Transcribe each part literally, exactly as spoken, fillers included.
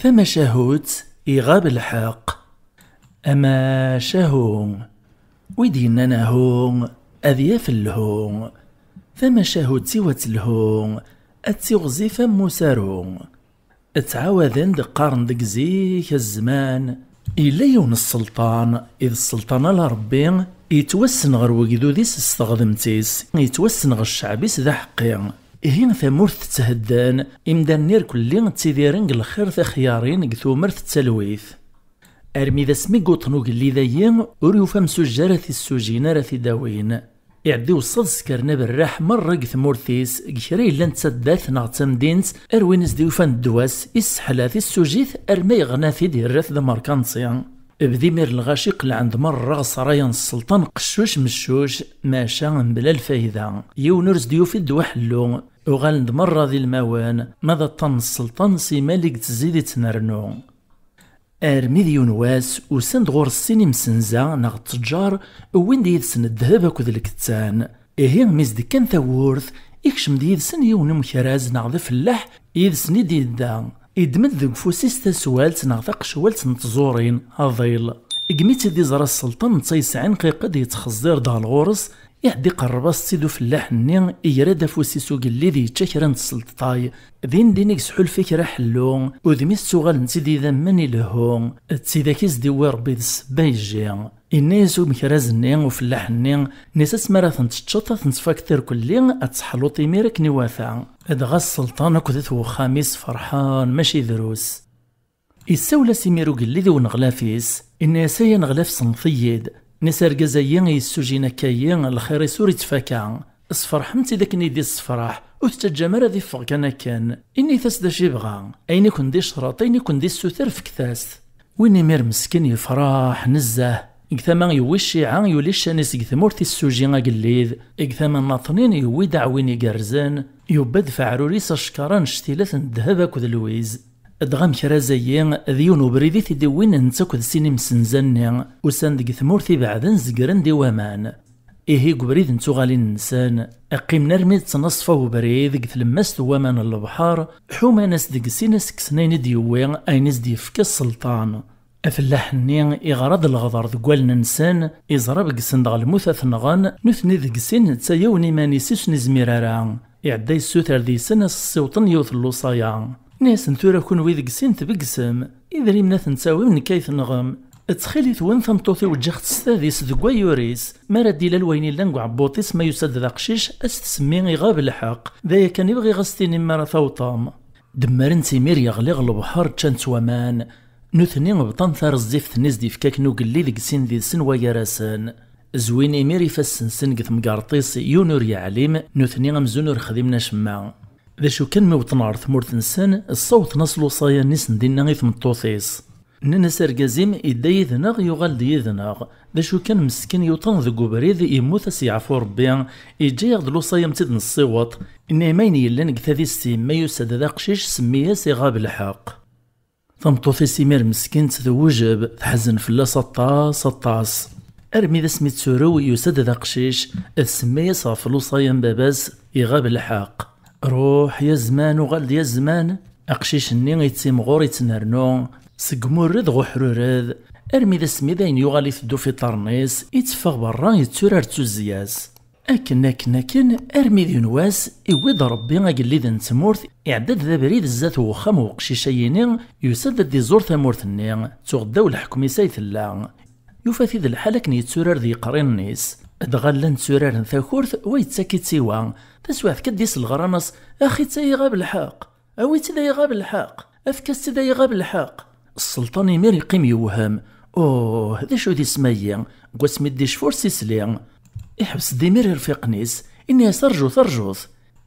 Tamacahut iɣab lḥeqq. Amacahu, wi d-yennan ahu, ad yaf lhu. Tamacahut-iw ad telhu, ad tiɣzif am usaru. Ttɛawaden-d qqaren deg zik zzman, yella yiwen sselṭan, i d sselṭan ala Rebbi, yettwassen ɣer wegdud-is s teɣdemt-is, yettwassen ɣer ccɛeb-is d aḥeqqi. Ihi tamurt tetthedden, imdanen irkelli ttidiren deg lxir tixyarin deg tumert d talwit. Armi d asmi i yuṭen ugellid-ayi, ur yufi amsujji ara t-issujjin ara t-id-awin. Iɛedda iweṣṣa-d ssker n aberraḥ merra deg tmurt-is, deg kra yellan d taddart neɣ d tamdint, ar win i s-d-yufan ddwa-s, isseḥla-t, issujj-it, arma yeɣna-t-id, yerra-t d amerkanti. Bd imir lɣaci qelɛen-d merra ɣer ṣṣraya n sselṭan qeccuc meccuc, maca mebla lfayda. Yiwen ur s-d-yufi ddwa ḥellu. Uɣalen-d merra d ilmawen, ma d aṭṭan n sselṭan s imal i yettzid i ttnernu. Armi d yiwen wass, usan-d ɣur-s sin imsenza neɣ ttejjar, wwin-d yid-sen ddheb akked lkettan. Ihi, mi s-d-kkan tawwurt, ikcem-d yid-sen yiwen umekraz neɣ d afellaḥ, yid-sen i d-yedda. Iddem-d deg ufus-is taswalt neɣ taqecwalt n tẓurin, aḍil. Igmi-tt-id iẓra sselṭan netta yesɛin qiqqed yettxeẓẓir-d ɣer ɣur-s, iɛedda iqerreb-as-tt-id ufellaḥ-nni, igra-d afus-is ugellid yečča kra n tselṭṭay. Din din i yesḥulfa kra ḥellu, udem-is ttuɣalen-tt-id idammen i lehhu, d tidak i s-d-iwwi Rebbi d ssebba yejji. Inna-yas umekraz-nni, ufellaḥ-nni, nni-as asmi ara tent-teččeḍ, ad tent-tfakteḍ irkelli, ad teḥluḍ imir akken iwata. Dɣa sselṭan akked at wexxam-is ferḥen mačči drus. Issawel-as imir ugellid i uneɣlaf-is, inna-yas ay aneɣlaf sneḍ-iyi-d. Nni-as argaz-ayi i yessujjin akka-yi, lxir-is ur ittfaka. Sferḥem-t-id akken i d-issefraḥ, ur tettaǧǧam ara ad iffeɣ kan akken. Init-as d acu ibɣa, ayen i ken-d-icreḍ, ayen i ken-d-issuter fket-as-t. Win imir meskin yefraḥ nezzeh. Deg tama yewwi cciɛa, yuli ccan-is deg tmurt issujji agellid. Deg tama nnaṭnin yewwi-d aɛwin igerrzen, yubba-d f aɛrur-is acekkaṛ annect-ilat n ddheb akked lwiz. Dɣa amekraz-ayi d yiwen ubrid i t-id-iwwin netta akked sin imsenza-nni, usan deg tmurt ibeɛden zegren-d i waman. Ihi deg ubrid n tuɣalin-nsen, qqimen armi d ttnaṣfa ubrid deg tlemmast n waman n lebḥer, ḥuman-as deg sin ad s-kksen ayen i d-yewwi, ayen i s-d-yefka sselṭan. Afellaḥ-nni iɣra-d leɣder deg wallen-nsen, iẓra begsen-d ɣer lmut ad t-nɣen, nutni deg sin netta yiwen iman-is i s-nizmir ara. Iɛedda yessuter deg-sen ad s-ssiwṭen yiwet n lewṣaya. Nni-asen tura kunwi deg sin tbegsem, idrimen ad ten-tawim nekk ay tenɣem. Ttxil-itwen tameṭṭut-iw ǧǧiɣ-tt s tadist deg wayyur-is, mi ara d-ilal wayen illan deg uɛebbuṭ-is ma yusa-d d aqcic ad s-tsemmi iɣab lḥeqq, d aya kan i bɣiɣ ad s-tinim mi ara tawṭem. Demmren-tt imir yeɣli ɣer lebḥer ččan-tt waman. Nutni bṭan tareẓẓift-nni s-d-ifka akken ugellid deg sin did-sen wagar-asen. Zwin imir ifassen-nsen deg temgerṭ-is, yiwen ur yeɛlim, nutni amzun ur xdimen acemma. D acu kan mi wwḍen ɣer tmurt-nsen, ssawḍen-as lewṣaya-nni s n dinna i tmeṭṭut-is. Nnan-as argaz-im idda yid-neɣ, yuɣal-d yid-neɣ. D acu kan meskin yuṭen deg ubrid, yemmut ad s-yeɛfu Rebbi, yeǧǧa-yaɣ-d lewṣaya m-tt-id-nessiweḍ. Inna-yam ayen yellan deg tadist-im, ma yusa-d d aqcic, semmi-yas iɣab lḥeqq. Tameṭṭut-is imir meskint tewjeb, teḥzen fell-as aṭas, aṭas. Armi d asmi d turew, yusa-d d aqcic, tsemma-yas ɣef lewṣaya n baba-s, iɣab lḥeqq. Ruḥ ya zman, uɣal-d ya zman. Aqcic-nni ittimɣur, ittnernu, seg umurred ɣer uḥrurred, armi d asmi d ayen yuɣal iteddu f iṭarren-is, itteffeɣ berra, yetturar d tuzzya-s. Akken, akken, akken, armi d yiwen wass, iwwi-d Rebbi agellid n tmurt, iɛedda-d d abrid zdat n uxxam n uqcic-ayini, yusa-d ad d-iẓur tamurt-nni, tuɣ ddaw leḥkem-is ay tella. Yufa-t-id lḥal akken yetturar d yeqrinen-is. Dɣa llan tturaren takurt, wa yettak-itt i wa. Taswiɛt kan d-isel ɣran-as: "Axi-tt ay iɣab lḥeqq! Awi-tt-id ay iɣab lḥeqq! Efk-as-tt-id ay iɣab lḥeqq!" Sselṭan imir yeqqim yewhem. "Uh, d acu d isem-ayi?" Deg wasmi d-icfa ur s-isli. Iḥbes-d imir irfiqen-is, inna-yas: "Rjut, rjut!"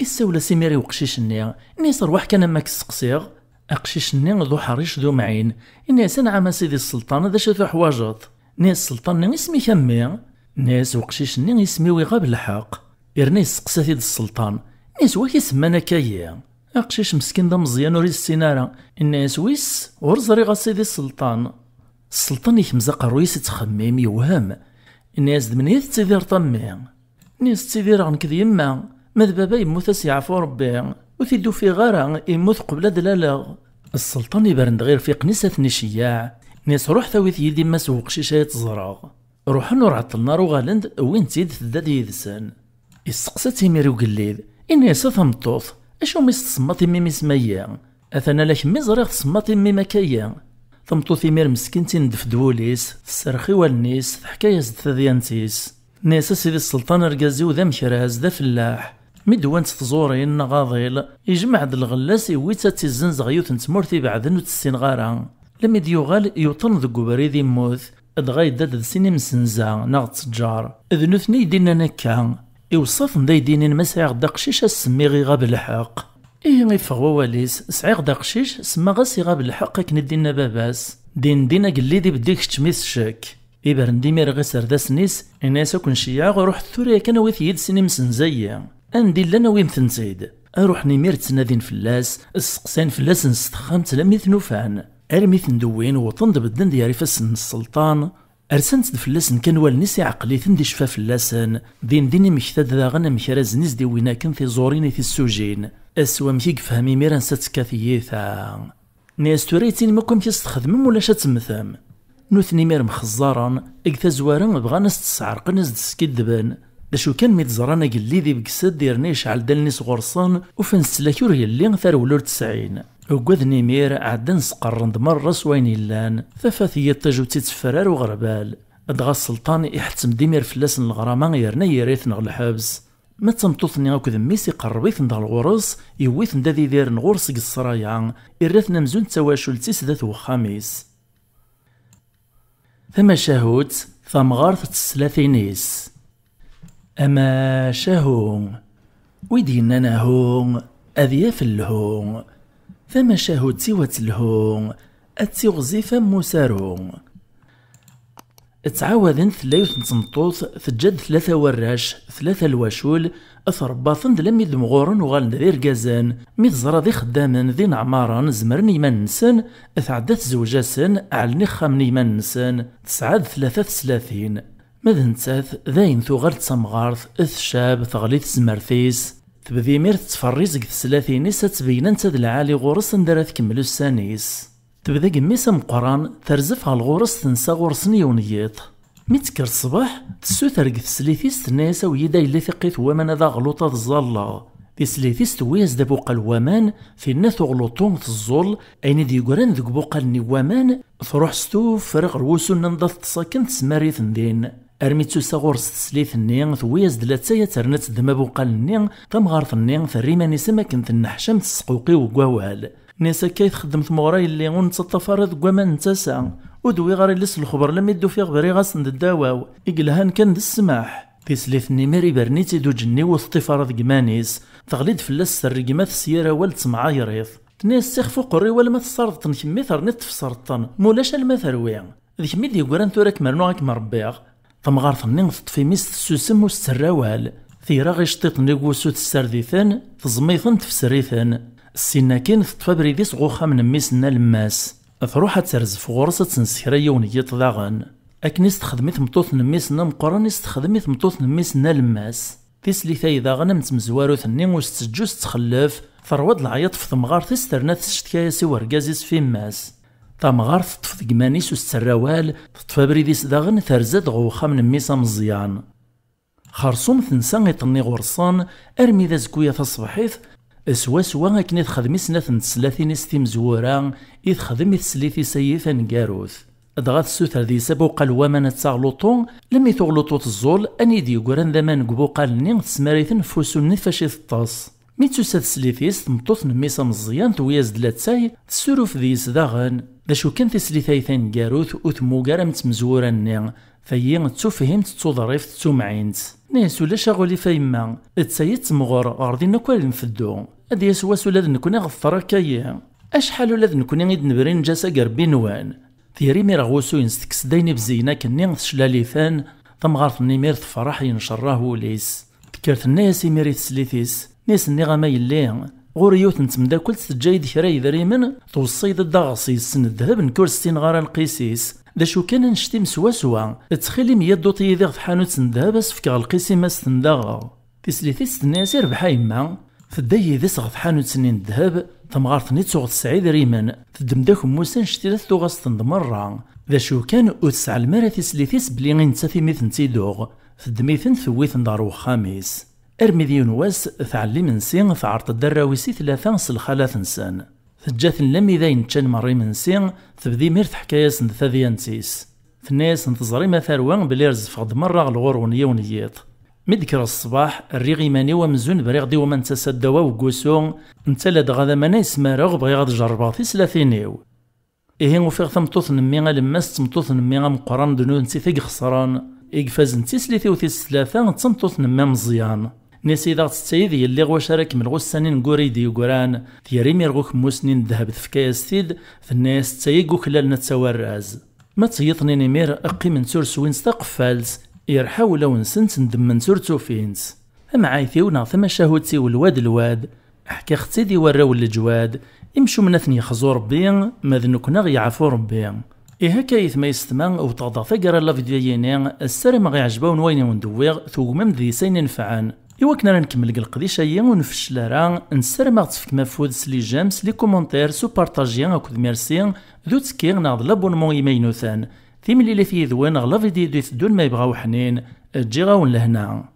Issawel-as imir i uqcic-nni, inna-yas: "Rwaḥ kan am ma k-steqsiɣ." Aqcic-nni d uḥric d umɛin, inna-yas: "Anɛam a sidi sselṭan, d acu tuḥwaǧeḍ?" Inna-yas sselṭan-nni: "Isem-ik a mmi?" Inna-yas uqcic-nni: "Isem-iw iɣab lḥeqq." Yerna yesteqsa-t-id sselṭan, inna-yas: "Wa k-isemman akka-yi?" Aqcic meskin d ameẓyan ur yessin ara, inna-yas: "Wis, ur ẓriɣ a sidi sselṭan." Sselṭan ikmez aqerruy-is ittxemmim, yewhem. Inna-yas: "D menhu i tettidireḍ a mmi?" Inna-yas: "Ttidireɣ nekk d yemma, ma d baba yemmut ad s-yeɛfu Rebbi, ur t-id-ufiɣ ara, yemmut qbel ad d-laleɣ." Sselṭan ibren-d ɣer irfiqen-is ad ten-iceyyeɛ, nni-as: "Ruḥ tawi-t yid-i, mass uqcic-a ad t-ẓreɣ." Ruḥen ur ɛeṭṭlen ara, uɣalen-d, wwin-tt-id, tedda-d yid-sen. Isseqsa-tt imir ugellid, inna-yas: "A tameṭṭut, acu mi s-tsemmaḍ i mmi-m isem-ayi? Atan ala kemmi ẓriɣ tsemmaḍ i mmi-m akka-yi." Tameṭṭut imir meskint ineddef-d wul-is, tserrex i wallen-is, teḥka-yas-d tadyant-is. Tenna-yas: "A sidi sselṭan, argaz-iw d amekraz, d afellaḥ. Mi d-wwant tẓurin neɣ aḍil, yejmeɛ-d lɣella-s, iwwi-tt ad tt-izzenz ɣer yiwet n tmurt ibeɛden ur tt-ssineɣ ara. Lami d-yuɣal, yuṭen deg ubrid, immut, dɣa yedda-d d sin imsenza neɣ ttejjar. D nutni i d-innan akka. Iweṣṣa-ten d ay d-inin ma sɛiɣ-d aqcic, ad s-semmiɣ Iɣab Lḥeqq." Ihi iffeɣ wawal-is: "Sɛiɣ-d aqcic, semmaɣ-as Iɣab Lḥeqq akken i d-inna baba-s." Din din agellid ibedd ikeččem-it ccekk. Ibren-d imir ɣer iserdasen-is, inna-yas: "Ad ken-ceyyɛeɣ, ruḥet tura yakan awit-iyi-d sin imsenza-yi. Anda i llan awim-tent-id." Ruḥen imir ttnadin fell-as, sseqsayen fell-asen s texxamt lammi ten-ufan. Armi ten-d-wwin, wwḍen-d bedden-d gar ifassen n sselṭan, rsan-d fell-asen kan wallen-is, iɛqel-iten-d, icfa fell-asen. Din din imekta-d daɣen amekrazen i s-d-iwwin akken tiẓurin i tissujin. Ass wamek i yefhem imir ansa tekka tyita. Nni-as: "Tura yettinem akk amek i s-txedmem, ulac ad temmtem." Nutni imir mxeẓẓaren, deg tazwara bɣan ad s-tt-sɛerqen, ad s-d-skiddben. D acu kan, mi d-ẓran agellid ibges-d, yerna yecɛel-d allen-is ɣur-sen, ufan s tlak ur yelli, tarewla ur tt-sɛin. Uggaden imir, ɛeddan sqerren-d merra s wayen yellan. Tafat n yiṭij ur tt-itteffer ara uɣerbal. Dɣa sselṭan iḥettem-d imir fell-asen leɣrama, yerna yerra-iten ɣer lḥebs. Ma d tameṭṭut-nni akked mmi-s, iqerreb-iten-d ɣer ɣur-s, yewwi-ten-d ad idiren ɣur-s deg ṣṣraya, irra-ten amzun d tawacult-is d at wexxam-is. Tamacahut, tamɣart d teslatin-is. Amacahu, wi d-yennan ahu, ad yaf lhu. Tamacahut-iw ad telhu, ad tiɣzif am usaru. Ttɛawaden, tella yiwet n tmeṭṭut, teǧǧa-d tlata warrac, tlata lwacul, tṛebba-ten-d lammi d-mɣuren, uɣalen d irgazen. Mi teẓra d ixeddamen, d ineɛmaren, zemren i yiman-nsen, tɛedda tezweǧ-asen, ɛellen ixxamen i yiman-nsen, tesɛa-d tlata teslatin. Ma d nettat, dayen tuɣal d tamɣart, tcab, teɣli tezmert-is. Tebda imir tettferriz deg teslatin-is, ad tbeyyen anta d lɛali ɣur-s, anda ara tkemmel ussan-is. Tebda deg mmi-s ameqqran, terzef ɣer ɣur-s, tensa ɣur-sen yiwen n yiḍ. Mi d-tekker ṣṣbeḥ, tessuter deg teslit-is, tenna-yas: "Awi-yi-d a yelli tiqqit n waman, ad aɣluṭ ad ẓẓalleɣ." Tislit-is tewwi-yas-d abuqal n waman, tinna tuɣluṭu teẓẓul, ayen i d-yeggran deg ubuqal-nni n waman, truḥ s tuffra ɣer wusu-nni anda teṭṭes akken, tesmar-iten din. Armi d-tusa ɣur-s teslit-nni, tewwi-yas-d latay ad ternu ad teddem abuqal-nni, tamɣart-nni terra iman-is am akken tenneḥcam, tesqewqiw deg wawal. Nni-as: "Akka i txeddem tmeɣra yelli, ur nettaṭṭaf ara deg waman n tasa. Ur d-wwiɣ ara yelli-s lexber, lammi d-ufiɣ briɣ-asen-d ddaw-aw, i yelhan kan d ssmaḥ." Tislit-nni imir ibren-itt-id uǧenniw, ur teṭṭif ara deg iman-is. Teɣli-d fell-as s rregmat, s yir awal d temɛayrit. Tenna-yas: "Sixef uqerriw, alma tessardeḍ-ten kemmi, terniḍ tfesreḍ-ten, mulac alma terwi. D kemm i d-yeggran tura ad kem-rnuɣ, ad kem-rebbiɣ." Tamɣart-nni teṭṭef imi-s, tessusem, ur s-ttarra awal. Teyra iceṭṭiḍen deg wusu, tessared-iten, teẓmi-ten, tefser-iten. Ssin akkin teṭṭef abrid-is ɣer uxxam n mmi-s n alemmas. Truḥ ad terzef ɣur-s, ad tensekra yiwen n yiḍ daɣen. Akken i s-texdem i tmeṭṭut n mmi-s n ameqqran, i s-texdem i tmeṭṭut n mmi-s n alemmas. Tislit-ayi daɣen am tmezwarut-nni ur s-teǧǧu s ttxellef, terwa-d leɛyaḍ ɣef temɣart-is, terna teccetka-yas i urgaz-is f yemma-s. Tamɣart teṭṭef deg iman-is, ur s-ttarra awal, teṭṭef abrid-is daɣen, terza-d ɣer uxxam n mmi-s ameẓyan. Xerṣum tensa iḍ-nni ɣur-sen, armi d azekka-ya taṣebḥit, swaswa akken i texdem i snat n teslatin-is timezwura, i texdem i teslit-is-ayi taneggarut. Dɣa tessuter deg-s abuqal n waman ad taɣ luṭu, lammi tuɣ luṭu teẓẓul, ayen i d-yeggran d aman deg ubuqal-nni, tesmar-iten ɣef wusu-nni fac i teṭṭes. Mi d-tusa teslit-is, tmeṭṭut n mmi-s ameẓyan tewwi-yas-d latay, tessuruf deg-s daɣen. D acu kan, tislit-ayi taneggarut ur temmug ara am tmezwura-nni, tayi d tufhimt, d tuḍrift, d tumɛint. Nni-as: "Ulac aɣilif a yemma, d tayi d temɣer, ɣer din akk ara nteddu. Ad d-yas wass ula d nekkni ɣer ṭṭraq-ayi. Acḥal ula d nekkni i d-nebri neǧǧa-s agerbi-nwen." Tger imir ɣer wusu-ines, tekkes-d ayen ibezziyen akkenni, teclal-iten. Tamɣart-nni imir tefreḥ, yencerrah wul-is. Tekker tenna-yas imir i teslit-is: "Nni-as, nniɣ-am a yelli, ɣur-i yiwet n temdakkelt teǧǧa-yi-d kra yedrimen, tweṣṣa-yi-d ad d-aɣeɣ seg-sen ddheb, nekk ur ssineɣ ara lqis-is. D acu kan, annect-im swaswa, ttxil-im yya-d uṭ yid-i ɣer tḥanut n ddheb, ad s-fkeɣ lqis-im ad s-ten-d-aɣeɣ." Tislit-is tenna-yas: "Irbeḥ a yemma." Tedda yid-s ɣer tḥanut-nni n ddheb, tamɣart-nni tuɣ tesɛa idrimen, teddem-d akemmus annect-ila tuɣ-asen-d merra. D acu kan, ur tesɛellem ara tislit-is belli i nettat imi tent-iduɣ. Teddem-iten, tewwi-ten-d ɣer wexxam-is. Armi d yiwen wass, tɛelli imensi, tɛerḍ-d arraw-is i tlata s lxalat-nsen. Teǧǧa-ten lammi d ayen ččan merra imensi, tebda imir teḥka-yasen-d tadyant-is. Tenna-yasen: "Teẓrim a tarwa belli rezfeɣ-d merra ɣer ɣur-wen yiwen n yiḍ. Mi d-kkreɣ ṣṣbeḥ, rriɣ iman-iw amzun briɣ-d i wama nettas ddaw aweggusu, netta ladɣa d aman ay smareɣ, bɣiɣ ad jerrbeɣ tislatin-iw. Ihi ufiɣ tameṭṭut n mmi alemmas d tmeṭṭut n mmi ameqqran d nutenti i ixesren, i ifazen d tislit-iw tis tlata d tameṭṭut n mmi ameẓyan." Nni-as: "Yid-aɣ tettayid yelliɣ wacu ara kemmleɣ ussan-in n wur i d-yeggran." Tger imir ɣer ukemmus-nni n ddheb, tefka-yas-t-id, tenna-yas: "Ttayeg uklalen ad tawarraz." Ma tteyyiḍen-in imir, qqiment ur swint taqeffalt, yerḥa wulawen-nsent, ndemmint ur tt-ufint. Tamɛayt-iw neɣ tamacahut-iw lwad lwad, ḥkiɣ-tt-id i warraw n leǧwad, imcumen ad ten-yexzu Rebbi, ma d nekkni ad ɣ-yeɛfu Rebbi. Ihi akka ayetma yessetma, wteɣ-d taggara n la vidéo-yini, ssarameɣ iɛjeb-awen wayen i wen-d-wwiɣ, tugmem-d deg-s ayen inefɛen. I wakken ara nkemmel deg leqdic-agi ur nfeccel ara, nessaram ad ɣ-tefkem afud s les j'aime, s les commentaires, s upartaji akked merci, d uttekki neɣ d l'abonnement imaynuten. Timlilit yid-wen ɣer la vidéo d-iteddun ma yebɣa uḥnin, ǧǧiɣ-awen lehna.